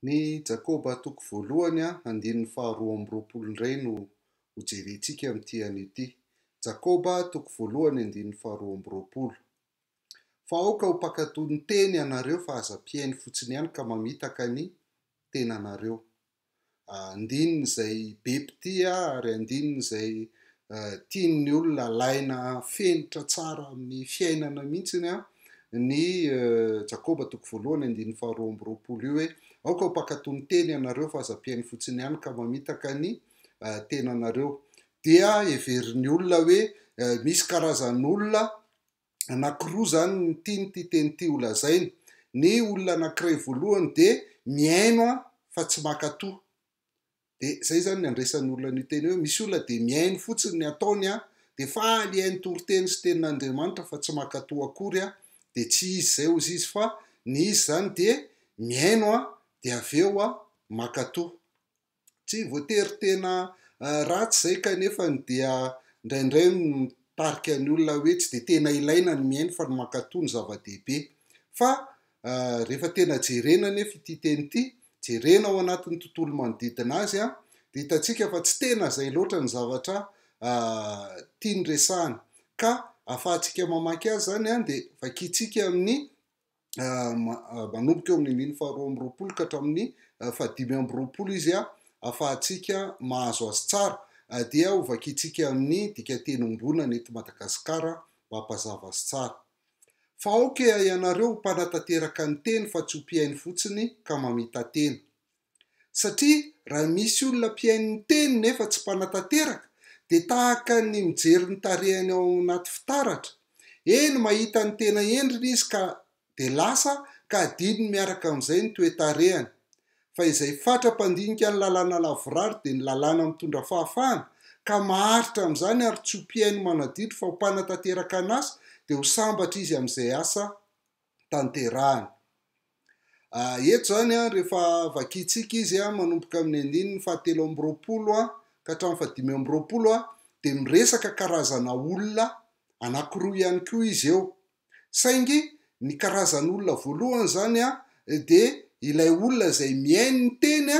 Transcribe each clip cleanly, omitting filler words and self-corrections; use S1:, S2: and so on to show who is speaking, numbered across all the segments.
S1: Ny Jakoba toko voalohany andininy faharoa amby roapolo indray no hojerentsika amin'ity anio ity. Jakoba toko voalohany andininy faharoa amby roapolo. Fa aoka ho mpankatò ny teny ianareo fa aza mpihaino fotsiny ihany ka mamitaka ny tenanareo. Andininy izay be mpitia ary andininy izay tian'ny olona alaina fenitra tsara amin'ny fiainana mihitsy ny Jakoba toko voalohany andininy faharoa amby roapolo io hoe aoka ho mpankatò ny teny ianareo fa aza mpihaino fotsiny ihany ka mamitaka ny tenanareo. Dia heverin'ny olona hoe misy karazan'olona anankiroa izany ny tian'ity teny ity ho lazaina. Ny olona anankiray voalohany dia mihaino fa tsy mankatò. Dia izay izany ny andraisan'ny olona an'io teny io hoe misy olona dia mihaino fotsiny ny ataony dia faly hihaino toriteny sy tenin'Andriamanitra fa tsy mankatò akory dia tsy izy izay hozy izy fa ny izy izany dia mihaino dia avy eo mankatò. Tsy voatery tena ratsy izay kanefany dia indraindray mitarika ny olona hoe tsy dia tena ilaina ny mihaino fa ny mankatò no zava-dehibe. Fa rehefa tena jerena anefa ity teny ity, jerena ao anatin'ny tontolo manodidina azy dia hitantsika fa tsy tena izay loatra ny zavatra tiany resahana. Ka ahafahantsika mamaky azy izany dia vakintsika amin'ny manomboka eo amin'ny andininy faharoa amby roapolo ka hatramin'ny fahadimy amby roapolo izy ahafahantsika mahazo azy tsara, dia ho vakintsika amin'ny dikanteny iombonana eto Madagasikara mba hampazava azy tsara. Fa aoka ianareo ho mpanatanteraka ny teny fa tsy ho mpihaino fotsiny ka mamita-tena. Satria raha misy olona mpihaino ny teny nefa tsy mpanatanteraka dia tahaka ny mijery ny tarehiny ao anaty fitaratra. Eny mahita ny tena endriny izy ka dia lasa ka adinony miaraka amin'izay ny toe-tarehany. Fa izay fatra-pandinika ny lalàna lavorary dia ny lalàna mitondra fahafahana ka maharitra amin'izany ary tsy ho mpihaino manadino fa ho mpanatanteraka an'asa dia ho sambatra izy amin'izay asa tanterahany. Eto izany rehefa vakintsika izy manomboka amin'ny andininy fahatelo amby roapolo ka hatramin'ny fahadimy amby roapolo dia miresaka karazana olona anankiroa ihany koa izy eo. Saingy ny karazan'olona voalohany izany dia ilay olona izay mihaino ny teny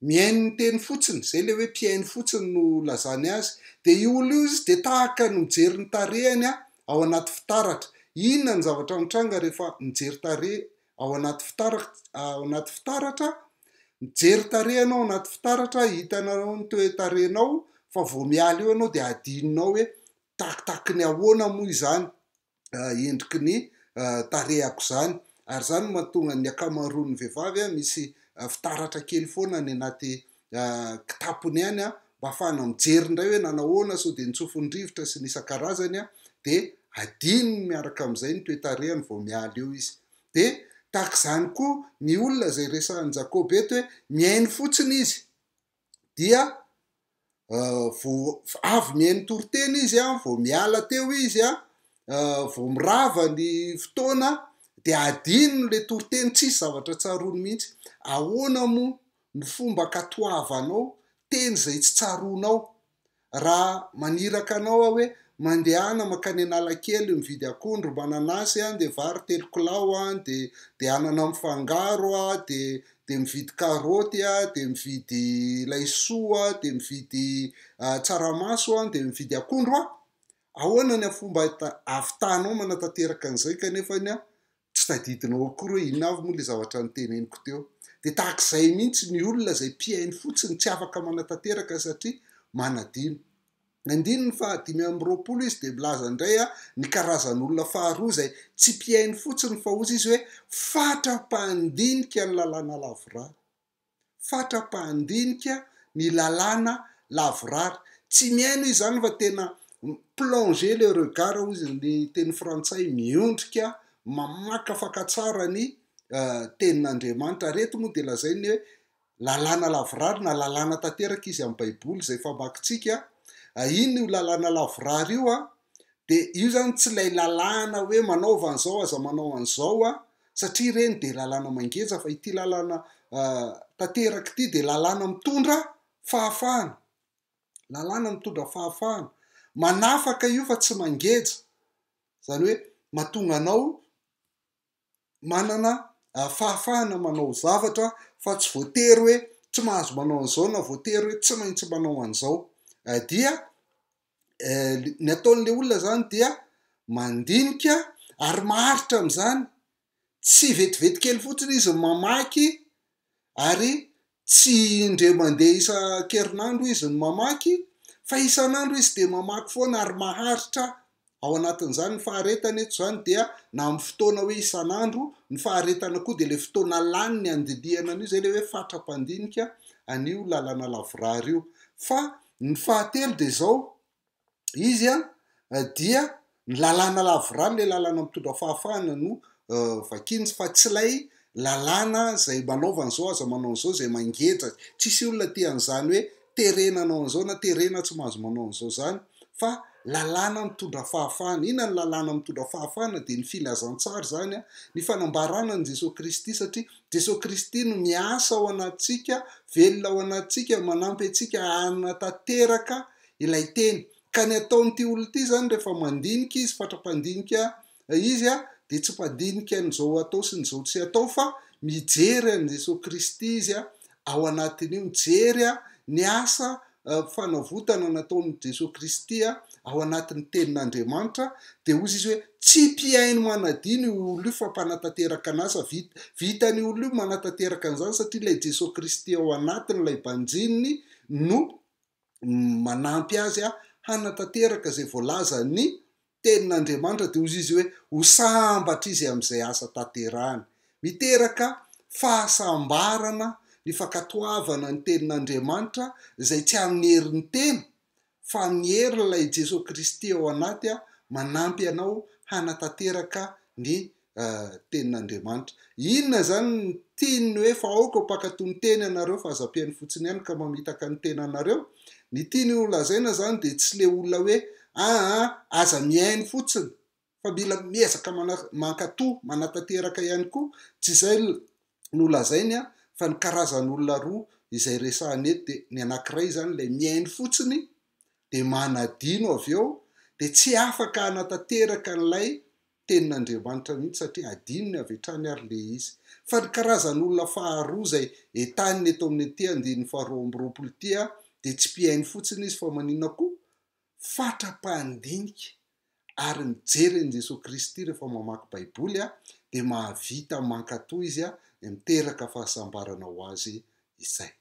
S1: mihaino ny teny fotsiny, izay ilay hoe mpihaino fotsiny no lazany azy, dia io olona io izy dia tahaka ny mijery ny tarehiny ao anaty fitaratra. Inona ny zavatra mitranga rehefa mijery tarehy ao anaty fitaratra, ao anaty fitaratra? Mijery tarehy ianao ao anaty fitaratra, hitanao ny toe-tarehinao, fa vao miala eo ianao dia adinonao hoe takitaky ny ahoana moa izany endriky ny tarehako izany. Ary izany no mahatonga ny ankamaroan'ny vehivavy misy fitaratra kely foana any anaty kitapony any mba ahafahana mijery indray hoe nanahoana sao dia nitsofin'ny rivotra sy ny isan-karazany dia adinony miaraka amin'izay ny toe-tarehany vao miala eo izy. Dia tahaka izany koa ny olona izay resahin'i Jakoba eto hoe mihaino fotsiny izy dia vao avy mihaino toriteny izy an, vao miala teo izy an, vao mirava ny fotoana dia adinony le toriteny, tsisy zavatra tsaroany mihitsy. Ahoana moa ny fomba ankatoavanao teny izay tsy tsaroanao? Raha maniraka anao aho hoe mandehana mankany Analakely mividy akondro, mananasy an, dia vary telo kilao an, dia dia anana mifangaro an, dia dia mividy karaoty an, dia mividy laisoa an, dia mividy tsaramaso an, dia mividy akondro an, ahoana ny fomba ahavitanao manatanteraka an'izay kanefa ny tsy tadidinao akory hoe inona avy moa ilay zavatra noteneniko teo. Dia tahaka izay mihitsy ny olona izay mpihaino fotsiny tsy afaka manatanteraka satria manadino. Ny andininy faha 25 izy dia milaza indray ny karazan'olona faharoa izay tsy mpihaino fotsiny fa hozy izy hoe fatra-pandinika ny lalàna lavorary. Fatra-pandinika ny lalàna lavorary. Tsy mihaino izy izany fa tena mi-plonger le regard hozy ny teny frantsay, miondrika, mamakafaka tsara ny tenin'Andriamanitra. Ary eto moa dia lazainy hoe lalàna lavorary na lalàna tanteraka izy amin'ny baiboly izay famakintsika. Inona io lalàna lavorary io? Dia io izany tsy ilay lalàna hoe manaova an'izao aza manao an'izao satria ireny dia lalàna mangeja fa ity lalàna tanteraka ity dia lalàna mitondra fahafahana, lalàna mitondra fahafahana, manafaka io fa tsy mangeja, izany hoe mahatonga anao manana fahafahana manao zavatra fa tsy voatery hoe tsy mahazo manao an'izao na voatery hoe tsy maintsy manao an'izao. Dia ny ataon'ilay olona izany dia mandinika ary maharitra amin'izany, tsy vetivety kely fotsiny izy mamaky ary tsy indray mandeha isan-kerinandro izy no mamaky fa isan'andro izy dia mamaky foana ary maharitra ao anatin'izany. Ny faharetana eto izany dia na amin'ny fotoana hoe isan'andro, ny faharetana koa dia ilay fotoana laniny handinihana an'io, izay ilay hoe fatra-pandinika an'io lalana lavorary io. Fa ny fahatelo dia izao, izy dia ny lalàna lavorary, ilay lalàna mitondra fahafahana no vakiany fa tsy ilay lalàna izay manaova an'izao aza manao an'izao izay mangeja. Tsisy olona tia an'izany hoe terena hanao an'izao na terena tsy mahazo manao an'izao izany fa lalàna mitondra fahafahana. Inona ny lalàna mitondra fahafahana? Dia ny filazantsara izany, ny fanambarana an'i Jesoa Kristy satria Jesoa Kristy no miasa ao anatintsika, velona ao anatintsika, manampy antsika hanatanteraka ilay teny. Ka ny ataon'ity olona ity izany rehefa mandinika izy, fatra-pandinika izy dia tsy mpandinika an'izao atao sy ny izao tsy atao fa mijery an'i Jesoa Kristy izy ao anatin'io, mijery ny asa fanavotana nataon'i Jesoa Kristy ao anatin'ny tenin'Andriamanitra, dia hozy izy hoe tsy mpihaino manadino io olona io fa mpanatanteraka an'asa, vita, vitan'io olona io manatanteraka an'izany satria ilay Jesoa Kristy ao anatiny, ilay banjininy no manampy azy hanatanteraka izay voalazan'ny Tenin'Andriamanitra, dia hozy izy hoe, ho sambatra izy amin'izay asa tanterahany. Miteraka fahasambarana ny fankatoavana ny Tenin'Andriamanitra izay tsy amin'ny herin'ny tena fa amin'ny herin'ilay Jesoa Kristy ao anaty manampy anao hanatanteraka ny tenin'Andriamanitra. Inona izany ny tiany hoe fa aoka ho mpankatò ny teny ianareo fa aza mpihaino fotsiny ihany ka mamitaka ny tenanareo? Ny tiany ho lazaina izany dia tsy le olona hoe aa aza mihaino fotsiny fa mila miezaka mankatò, manatanteraka ihany koa, tsy izay no lazainy fa ny karazan'olona roa izay resahiny eto dia ny anankiray izany ilay mihaino fotsiny dia manadino avy eo dia tsy afaka hanatanteraka an'ilay tenin'Andriamanitra mihitsy satria adinony avy hatrany ary le izy. Fa ny karazan'olona faharoa izay entanina eto amin'ity andininy faharoa amby roapolo ity dia tsy mpihaino fotsiny izy fa maninona koa? Fatra-pandinika ary mijery an'i Jesoa Kristy rehefa mamaky Baiboly dia mahavita mankatò izy dia miteraka fahasambarana ho azy izay.